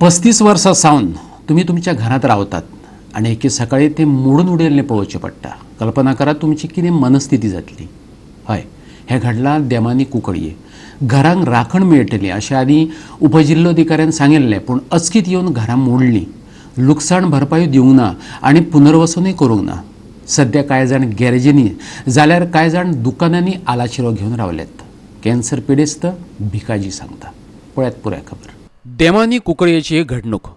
35 वर्सां सावन तुमी तुमच्या घरांत रावतात आनी एके सकाळी तें मोडून उडयल्लें पळोवचें पडटा. कल्पना करात तुमची कितें मनस्थिती जातली. हय, हें घडलां देमानी कुंकळये. घरांक राखण मेळटली अशें आदीं उपजिल्लोधिकाऱ्यान सांगिल्लें, पूण अचकीत येवन घरां मोडलीं. लुकसाण भरपाई दिवंक ना आनी पुनर्वसनूय करूंक ना. सद्या कांय जाण गॅरेजींनी जाल्यार कांय जाण दुकानांनी आलाशिरो घेवन रावल्यात. कॅन्सर पिडेस्त भिकाजी सांगता. पळयात पुराय खबर. देमानी कुंकळयेची एक घडणूक.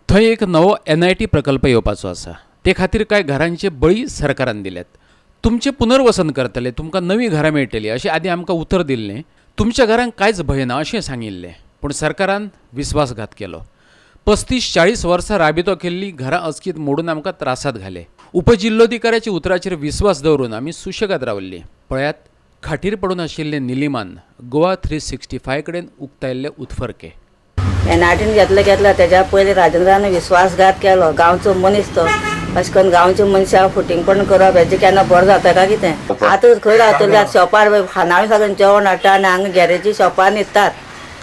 थंय एक नवो NIT प्रकल्प येवपाचो आसा. ते खातीर कांय घरांचे बळी सरकारान दिल्यात. तुमचें पुनर्वसन करतले, तुमकां नवीं घरां मेळटलीं अशें आदीं आमकां उतर दिल्लें. तुमच्या घरांक कांयच भंय ना अशें सांगिल्लें, पूण सरकारान विस्वासघात केलो. 35-40 वर्सां राबितो केल्लीं घरां अचकीत मोडून आमकां त्रासात घाले. उपजिल्लोधिकाऱ्याच्या उतराचेर विस्वास दवरून आमी सुशेगाद रावल्लीं. पळयात खाटीर पडून आशिल्ले निलिमान गोवा 365 कडेन उक्तायल्ले उत्फर्के. एनआयटीन घेतलें घेतलें तेज्या पयलीं राजेंद्रान विस्वासघात केलो. गांवचो मनीस तो, अशें करून गांवच्या मनशाक फुटिंगपण करप हेजें केन्ना बरें जाता काय कितें? आतां खंय रावतली? आतां शॉपार खाणावळी सगळें जेवण हाडटा आनी हांगा गॅरेजी शॉपार न्हिदतात.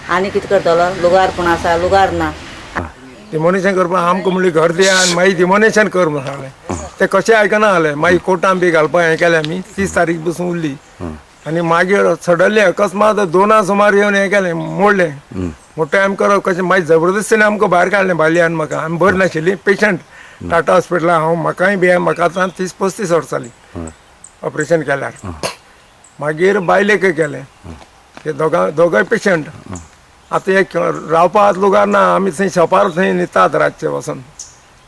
आनी कितें करतलो? लुगार पूण आसा, लुगार ना. डिमोनेशन करपाक आमकां म्हणली घर दिया आनी मागीर डिमोनेशन कर म्हूण सांगलें. ते कशें आयकना जालें. मागीर कोर्टान बी घालपाक हें केलें आमी. 30 तारीख बसून उरली आनी मागीर सडनली अकस्मात 2 सुमार येवन हें केलें, मोडलें. मोठें आमी करप कशें? मागीर जबरदस्तीन आमकां भायर काडलें बायले आनी म्हाका. आमी बरीं नाशिल्लीं, पेशंट टाटा हॉस्पिटलान. हांव म्हाकाय बी म्हाका आतां 30-35 वर्सां जालीं ऑपरेशन केल्यार. मागीर बायलेकय केलें. ते दोगां दोगांय पेशंट. आतां एक रावपाक लुगार ना. आमी थंय शॉपार थंय न्हिदतात रातचे वचून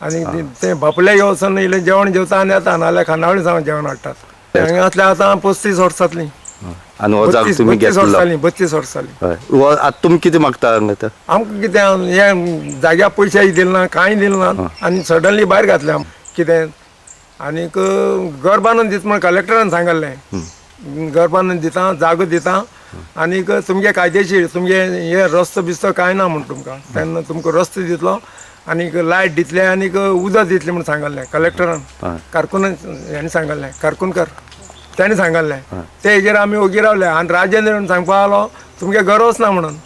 आनी ते बापले वचून इल्लें जेवण जेवता आनी येता, नाल्यार खानावळी सावन जेवण हाडटात. हांगा असले आतां 35 वर्सां जातलीं. आनी हो जागो तुमी 32 घेतलो? वर्सां जालीं, 32 वर्सां जालीं. हय, हो आतां तुमी कितें मागता हांगा आतां? आमकां कितें हें जाग्याक पयशेय दिले ना, कांय दिलें ना आनी सडनली भायर घातलें आमकां कितें. आनीक घर बांदून दिता म्हण कलेक्टरान सांगल्लें. घर बांदून दिता, जागो दिता आनीक तुमगे कायदेशीर, तुमगे हे रस्तो बिस्तो कांय ना म्हण तुमकां, तेन्ना तुमकां रस्तो दितलो आनीक लायट दितले आनीक उदक दितले म्हण सांगल्लें कलेक्टरान. कारकून हेणें सांगल्लें, कारकूनकर तेणें सांगल्लें. ते हेजेर आमी ओगी रावले आनी राजेंद्र सांगपा लागलो तुमगे गरज ना म्हणून.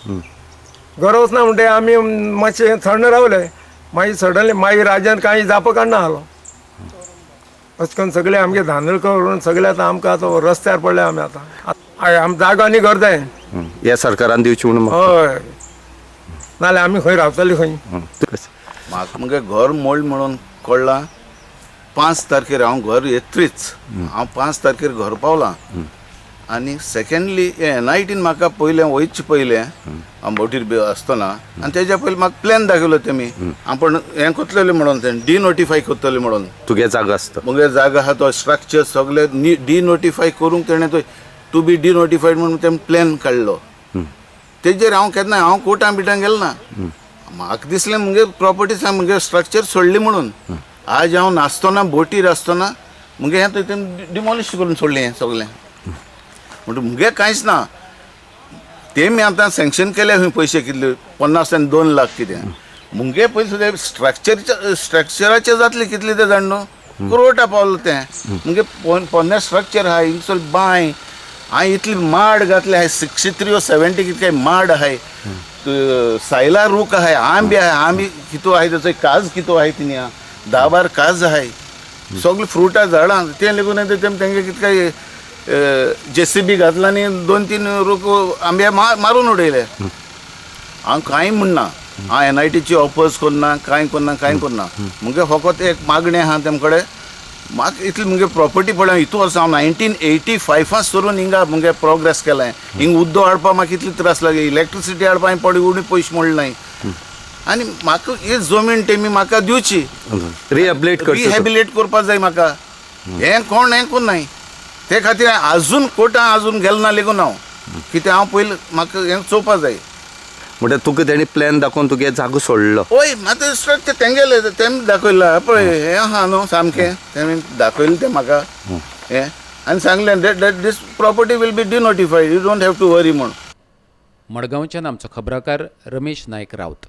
गरज ना म्हणटे आमी मातशे थंड रावले. मागीर सडनली मागीर राजेंद्र कांय जापो काडना जालो. अशें करून सगळे आमगे धांदळ करून सगळे आतां आमकां आतां रस्त्यार पडले आमी आतां. हय, आम जागो आनी घर जाय. ह्या सरकारान दिवची म्हणून. हय, नाल्यार आमी खंय रावतली खंय? म्हाका मुगे घर मोड म्हणून कळ्ळां 5 तारखेर हांव घर येतरीच. हांव 5 तारखेर घर पावलां. आनी सेकेंडली हे NITन म्हाका पयलें वयच पयलें हांव बोटीर बी आसतना आनी तेज्या पयलीं म्हाका प्लॅन दाखयलो तेमी, आपूण हें करतलें म्हणून, तें डिनोटिफाय करतलें म्हणून. तुगे जागो आसता, मुगे जागो आहा तो स्ट्रक्चर सगळे डिनोटिफाय करूंक तेणें तो टू बी डिनोटिफायड म्हणून तेणें प्लॅन काडलो. तेजेर हांव केन्ना हांव कोर्टान बिटान गेलो ना. म्हाका दिसलें मुगे प्रॉपर्टी मुगे स्ट्रक्चर सोडली म्हणून. आज हांव नासतना बोटीर आसतना मुगे हें तें डिमॉलिश करून सोडलें हें सगळें. म्हणटा मुगे कांयच ना. तेमी आतां सँक्शन केले खंय पयशे कितले, 50 आनी 2 लाख कितें. मुगे पयशे ते स्ट्रक्चराचे जातले कितले ते जाण न्हू, करोडा पावलो तें. मुगे पोन्ने स्ट्रक्चर आहा, हिंगसर बांय हांवें इतली माड घातले आहाय, 63 or 70 कितके माड आहाय, सायला रूख आहाय, आंबे आहाय. आंबे कितू आहाय, तेचो काज कितू आहाय, तिणी 10-12 काज आहाय, सगळीं फ्रुटां झाडां. तें लेगून तें तेंगे कितके JCB घातला आनी 2-3 रूख आंबे मारून उडयले. हांव कांय म्हणना, हांव NITची ऑपोज करना, कांय करना, कांय करना. मुगे फकत एक मागणें आहा तेम कडेन, म्हाका इतली मुगे प्रॉपर्टी पळय. हितू वर्सां हांव 1985 सरून हिंगा मुगे प्रोग्रेस केलें. हिंग उदक हाडपाक म्हाका इतली त्रास लागले, इलेक्ट्रिसिटी हाडपाक हांवें पडे उणी पयशे मोडले. आनी म्हाका ही जमीन तेमी म्हाका दिवची, रिहेबिलेट करची, रिहेबिलेट करपाक जाय म्हाका. हें कोण हें कोण नाय. ते खातीर आजून कोर्टान आजून गेलो ना लेगून हांव, कित्याक हांव पयलीं म्हाका हें चोवपा जाय. म्हणटा तुका तेणी प्लॅन दाखोवन तुगे जागो सोडलो. हय, आतां स्ट्रक्चर तेंगेलें तेमी दाखयलां पळय, हें आहा न्हू सामकें तेमी दाखयलें तें म्हाका हें आनी सांगलें that this property will be denotified, you don't have to worry म्हूण. मडगांवच्यान आमचो खबराकार रमेश नायक राऊत.